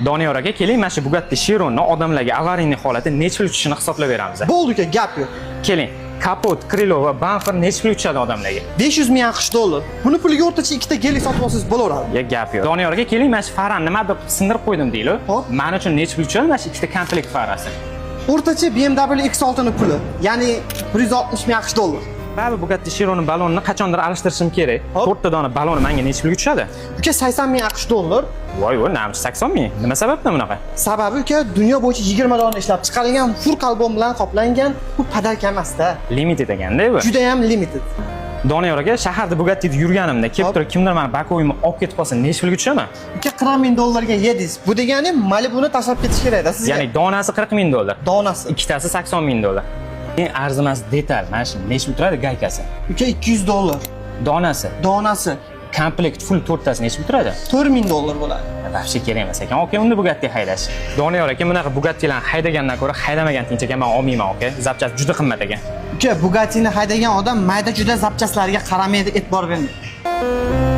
Doniyor aka, keling, mana shu Bugatti Chironni odamlarga аварийный holati necha pul tushishini hisoblab beramiz. Bo'ldi, uka, gap yo'q. Keling, kapot, крыло va bamper necha pul tushadi odamlarga? 500 ming AQSh dollar. Buni puliga o'rtacha ikkita Gelik sotib olsangiz bo'laveradi. Ya, gap yo'q. Doniyor aka, keling, mana shu farani nimadir qilib sindirib qo'ydim deylik. Hop. Mana uchun necha pul tushadi mana shu ikkita komplekt farasi? O'rtacha BMW X6 ni puli, ya'ni 160 ming AQSh dollar. Baribir Bugatti Chiron'un balonini qachondir alishtirishim kerak. Hop. To'rtta dona baloni menga necha pulga tushadi? Uka, 80 ming AQSh dollar. Voy voy, namchi 80 ming. Nima sababdan bunaqa? Sababi, uka, dunyo bo'yicha 20 dona ishlab chiqarilgan, фур karbon bilan qoplangan, bu подарка emasda. Limited ekanda bu. Juda ham limited. Doniyor aka, shaharda Bugatti'da yurganimda kelib turib kimdir mani боковой imni olib ketib qolsa, necha pulga tushaman? Uka, 40 ming dollarga yedingiz. Bu degani Malibuni tashlab ketish kerakda sizga. Ya'ni donasi 40 ming dollar. Donasi. Ikkitasi 80 ming dollar. Eng arzimas detal mana shu necha pul turadi, гайка si? Uka, 200 dollar. Donasi. Donasi. Komplekt full to'rttasi necha pul turadi? 4 ming dollar bo'ladi. Вообще kerak emas ekan. Okey, unda Bugatti haydash. Doniyor aka, bunaqa Bugattilarni haydagandan ko'ra haydamagan tinch ekan, men olmayman, okey. Запчасть juda qimmat ekan. Uka, Bugattini haydagan odam mayda juda запчасть larga qaramaydi, e'tibor bermaydi.